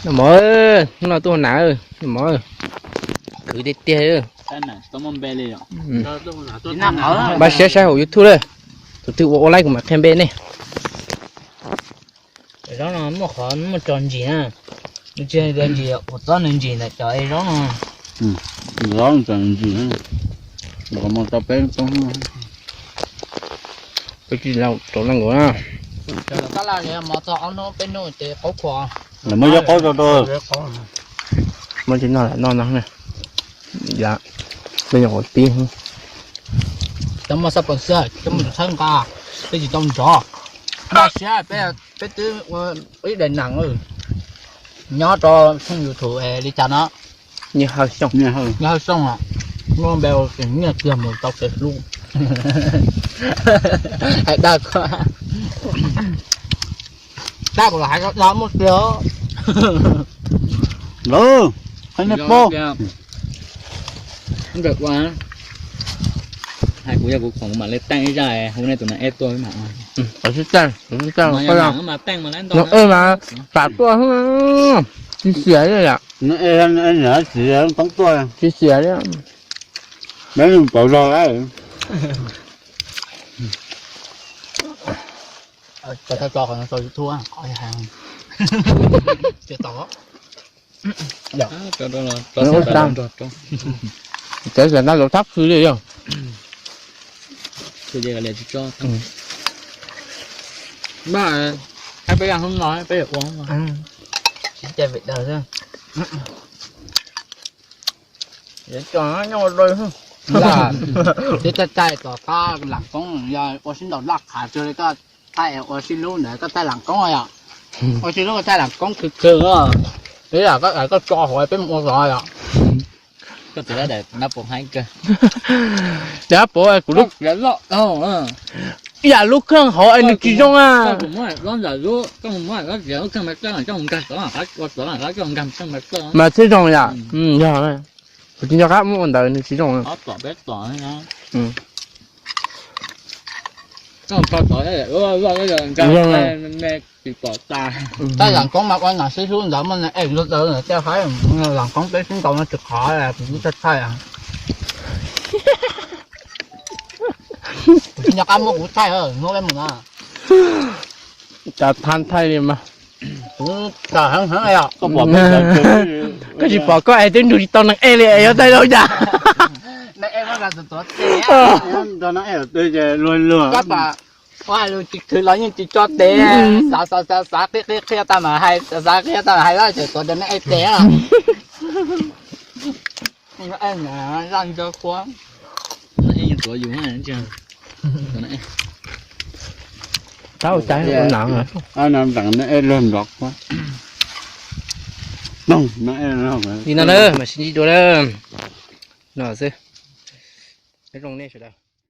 Mov, hnub no tuaj ua nam mov, khwv tiag tiag. Npaj siab saib hauv YouTube lawm, tus twg ua ua laib kuv mam qhia npe nej. Zaub no muaj qhov muaj tso ntsis na, nws tsis yog ntsis, kuv txob nws ntsis ntawm cov zaub no. Zaub tso ntsis, los mus tau peb toob. Peb tsis laus rau leej nkaus na. Tab laj mov txog ob hnub peb hnub ces qaub qhuav. Lawv muab zaub qaub rau rau. Muab tsis noj lam noj no. Yam, peb nyuam qhuav tib. Cov muaj xab pos xwb, cov muaj tus txhawb nqa, peb tsis tau nrov. Npaj siab peb, peb twb ua ib daim neem nyob rau tshooj YouTube li cas no. Nyiaj Hawj Xyooj, Nyiaj Hawj Xyooj os. Muaj npe ua nyiaj kiag mus tau kev hlub. Hais dag, dag kuv los hais dag muaj kiag. Lawv, hais nej pob. Hais kuv yog kuv khoom kuv mam li teej ib zaj hu nej tus nas ej tuaj mas. Nas ej mas tam tuaj, tsis xiam li yom. Tsis xiam li. Pauv zog lawm. Cov xav ntaj los thab khw li yog. Mas, peb ua, peb ua. Tsis cai vim daws xwb. Yuav tso nyob ua dua. Twb thaij thaij tom qab lam koob, yog ua sib ntaus laj qhav tsua li koj thaij ua sib hlub ntawd koj thaij lam koob yom. Ua sib hlub koj thaij lam koob khwv khwv. Twb yog koj tso hauv peb mus ua zov yom. Koj txiv lab dab puv haib kawg. Dab puv kuv lub, ib yam lub kheej hauv es nws tsis zoo a. Mas tsis zoo yom. Yog, kuv tsis nco qab muab ua ntawd nws tsis zoo. Thaij lam koob mas ua nam sib hlub ntawd muaj nam ej luag daws tej haib, lam koob peb sib ntaus no tsis qhov kuv thaij thaij. Kuv tsis nco qab muab kuv thaij hnub peb mus no. Cas thaij thaij li mas. Kuv thaij heev heev os. Koj tsis pom koj es twb nrug tsis tau neeg ej li es yuav thaij tau cas. Neeg ej muab nqa tuav tuav tes. Ua hais lus tsis khwv los yeej tsis tso tes, xav xav xav xav qhia qhia qhia tag mam hais, xav xav qhia tag mam hais lawm ces tuav tes neeg ej tes. Zaj nco qhuav. Tab ua cas ua nam. Li no na, mas sib ntsib dua na. No xwb. Nyob zoo nej sawv daws.